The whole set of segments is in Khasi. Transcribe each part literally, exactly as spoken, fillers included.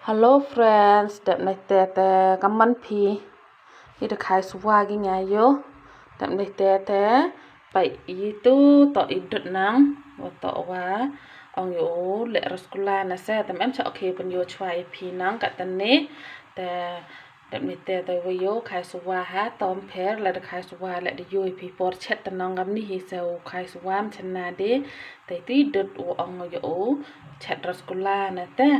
Hello friends, dep nai te te kaman phi. I da khai suwa gi nga yo. Dep nai te te pai i tu to i dut nang. Wa to wa ong yo le raskula na se tem em cha okay pen yo chwa i phi nang ka tane. Te dep nai te te wa yo khai suwa ha tom pher le da khai suwa le da yo i phi por chet te nang gam ni hi se u khai suwa m chana de. Te ti dut u ong yo chet raskula na te.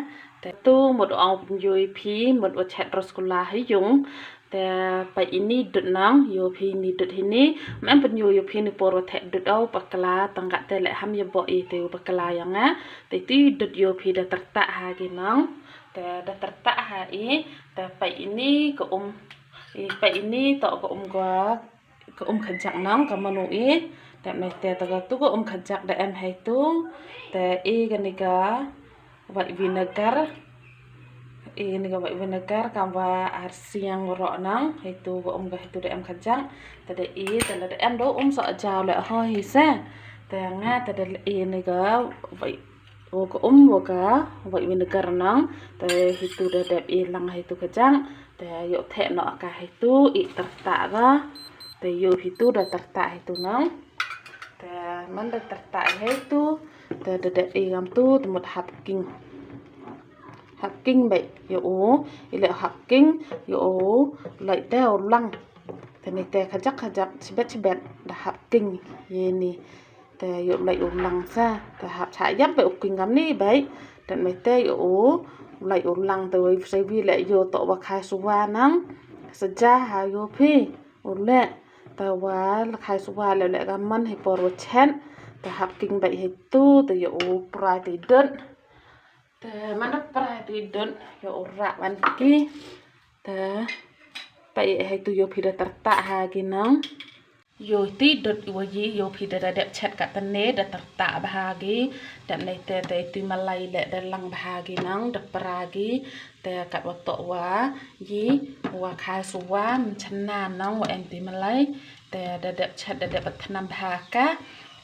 Te tu mut ong pynjoi phi mut wa chet raskula ha yung. Te pa ini dut nang yo phi ni dut hini. Mem pynjoi yo phi ni por wa thet dut au pakla tangkat te le ham ya bo i te u pakla yang a. Te ti dut yo phi da tertak ha gi nang. Te da tertak ha i. Te pa ini ka um i pa ini to ka um gua ka um khajak nang ka manu i. Te nai te ta ka tu ka um khajak da em hai tu. Te i ka ni ka white vinegar. I ka ni ka white vinegar ka wa ar siang ro nang hai tu ka um ka hai tu da em khajak. Te da i te la da em do um so jaw le ho hi se. Te nga te da i ni ka white Wa ka um wa ka white vinegar nang. Te hitu da dep i lang hitu ka jang. Te yo the no ka hitu i tertak da. Te yo hitu da tertak hitu nang. Te man da tertak hitu. Te da dep i gam tu te mut hap king. Hap king bai yo u. I le hap king yo u. Lai te u lang. Te ni te kajak kajak chibet chibet da hap king ye ni. Te yo lai u lang sa te hap cha yap bai u king gam ni bai. Te mai te yo u lai u lang te wei sei wi le yo to wa khai suwa nang. Saja ha yo phi u le te wa la khai suwa le le gam man hi por wa chen. Te hap king bai hi tu te yo u prai te dun. Te man da prai te dun yo u ra wan ki. Te pai hi tu yo phi da tertak ha ki nang. Yo ti dot wa yi yo phi da da dep chet ka tane da tertak bha gi. Dep nei te te tu malai le da lang bha gi nang da pra gi. Te kat wa to wa yi wa khai suwa mchana nang wa em ti malai. Te da dep chet da dep tnam bha ka.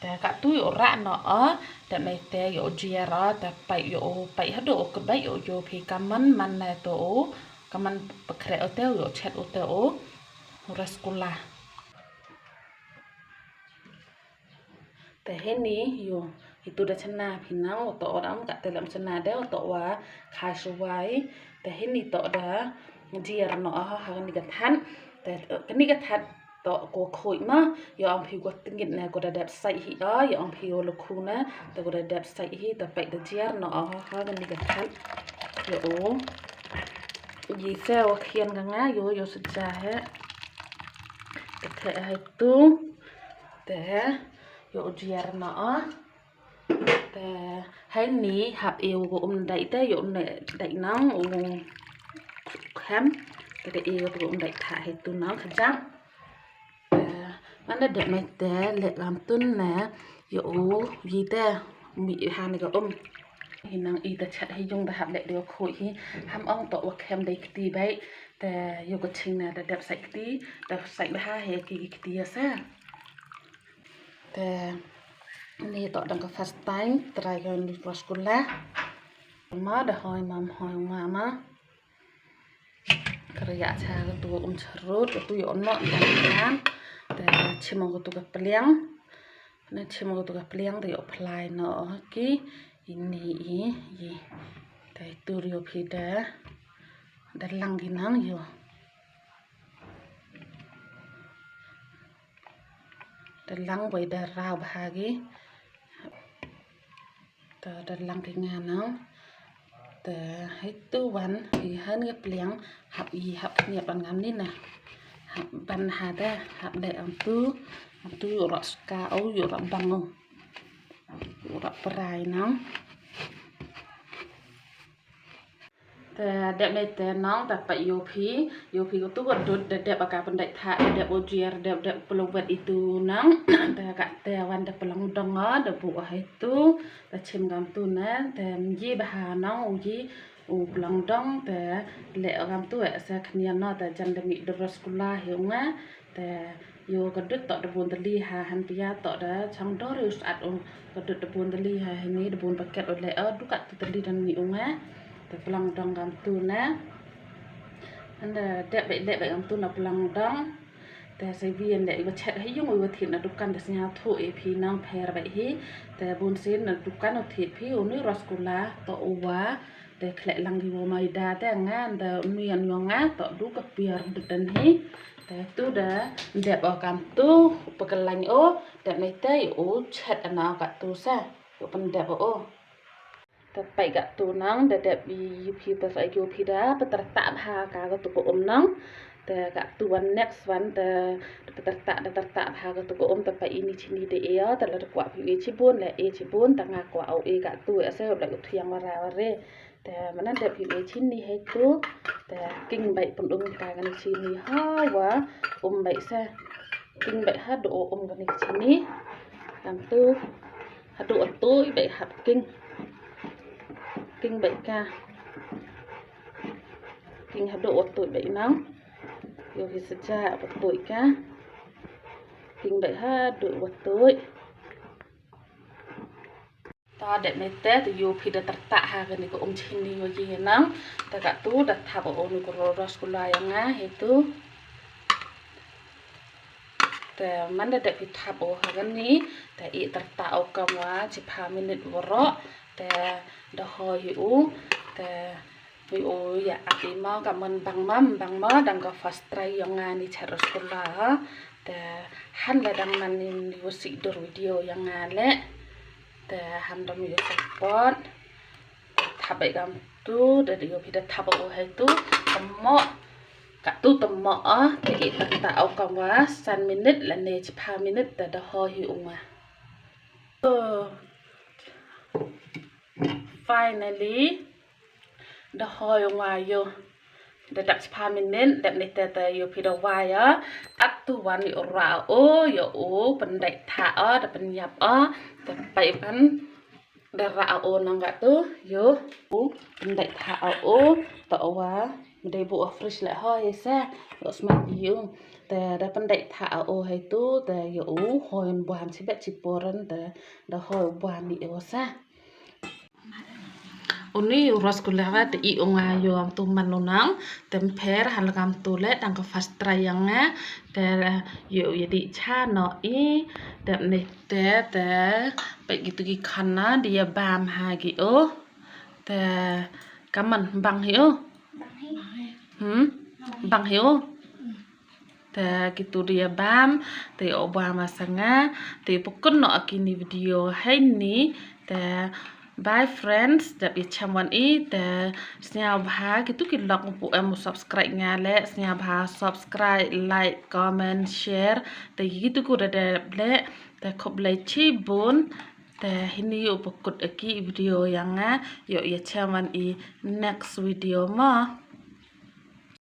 Te ka tu yo ra no o. Dep nei te yo jiar o te pai yo pai hado o kbai yo yo phi kaman man na to o. Kaman pakre o te yo chet o te o. Raskula. Te hini yo hitu da chana phi nang o to o dam ka te lam chana de o to wa khai suwai. Te hini to da jiar no ha ha ni ka than. Te kani ka than to ko khoi ma yo ang phi ko tingit ne ko da dep sai hi a yo ang phi o lo khu ne te ko da dep sai hi te pai da jiar no ha ha ni ka than. Yo o yi se wa khian ka nga yo yo sa ja he. Te hai tu. Te yo jiar na a. Te hai ni hap e u um dai te yo ne dai nang u khem. Te te e u um dai tha hai tu nang khajang. Te man da dep mai te le gam tun ne yo u yi te mi ha ne ga um. Hi nang i te chat hai yung da hap le de khoi hi ham ong to wa khem dai kti bai. Te yo ka ching na da dep sai kti da sai bha he ki kti ya sa. Te ni to dang ka first time try ka ni raskula. Ma da hoi mam hoi ma ma. Kariya cha ka tu um charut ka tu yo no dang kan. Te chimo ka tu ka pliang. Na chimo ka tu ka pliang te yo plai no ki ini i i. Te tu yo phi da da lang ki nang yo. Da lang bai da rau bha gi. Te da lang ki nga nang. Te hai tu wan hi han ngi pliang hap i hap khniat ban ngam ni na. Hap ban ha da hap le am tu. Am tu yo rak ska o yo rak bang o. Yo rak prai nang. Te dep nei te nong te pa yo phi yo phi ko tu ko dut de dep aka pendai tha de dep o jiar de dep pelong wet itu nang. Te ka te wan de pelong dong a de bu o hai tu te chim gam tu na te mji bha nong u ji u pelong dong te le gam tu e sa khnian no te jan de mi de raskula hi u nga. Te yo ka dut to da bun tali ha han pia to da chang dor yo sat o ka dut da bun tali ha hini da bun paket o le o dukat tu tali dan ni u nga. Te Plang dong kam tu na. Ynda dep beit leh beit kam tu na plang dong. Te sa wi ynda iwa chet ha yung iwa thied na dukan te sngewthuh ïa phi nang pher beit hi. Te bun sien na dukan u thied phi uni rasgulla to uwa. Te khleh lang ki wa maida te nga ynda uni an yong nga to du ka piar dut dan hi. Te tu da dep o kam tu u pakalain o dep nei te u chet ana ka tu sa u pyndep o. Te peit ka tu nang da dep i phi pa sa yu phi da pa tyrta bha ka ka tu ka um nang. Te ka tu wan next one te pa tyrta da tyrta bha ka tu ka um te peit ini chini de e te la da kwah phi e chibun le e chibun te nga kwah o e ka tu e se u da u thiang wara ware. Te mana dep phi e chini hei tu te king beit pun um ka kani chini ha wa um beit se king beit ha do um kani chini. Kam tu Haduh wa tuid beit hap king. King beit ka. King haduh wa tuid beit nang. Yow hi saja wa tuid ka. King beit haduh wa tuid. Ta dep ne te te yow phi da tyrta ha kani ka um chini wa yi nang. Ta ka tu da thap o ni ko rasgulla ya nga hi tu. Te man da dep phi thap o ha kani te i tyrta o kam wa chipha minit waroh te da hoi hi u te wi u ya ap i mo ka man bang mam bang mo dang ka first try yong nga ni chat rasgulla ha. Te han la dang man ni ni wa sik dur video yong nga le te han dang yow support. Thap beit kam tu da yow phi da thap o hai tu tamo. Ka tu tamo a te i tyrta o kam wa san minit lane chipha minit te da hoi hi u nga. So finally da hoi u nga yow da dap chipha minit dep ne te te yow phi da wai a. At tu wan yow ra o yow u pyndait tha o da pynïap o da peit kan. Da ra o nang ka tu yow u pyndait tha o to wa mdei bu o fridge le hoi sa yow smat yow te da pyndait tha o hai tu te yow u hoi bwan chibet chiporan te da hoi bwan ni o sa. Uni u rasgulla te i u nga yow am tu man u nang te mpher hal kam tu le dang ka first try yong nga te yow ya di cha no i dep ne te te peit ki tu ki khana di ya bam ha ki o te kaman bang hi o. Hmm bang hi o. Te ki tu di ya bam te o bam ma sa nga te pukun no aki ni video hai ni te bye friends dep ya chem wan i te sngewbha ki tu ki lok pu em subscribe nga le sngewbha subscribe like comment share te ki tu ku da dep le te khublei chibun. Te hini u pukut aki video yong nga yow ya chem wan i next video mo.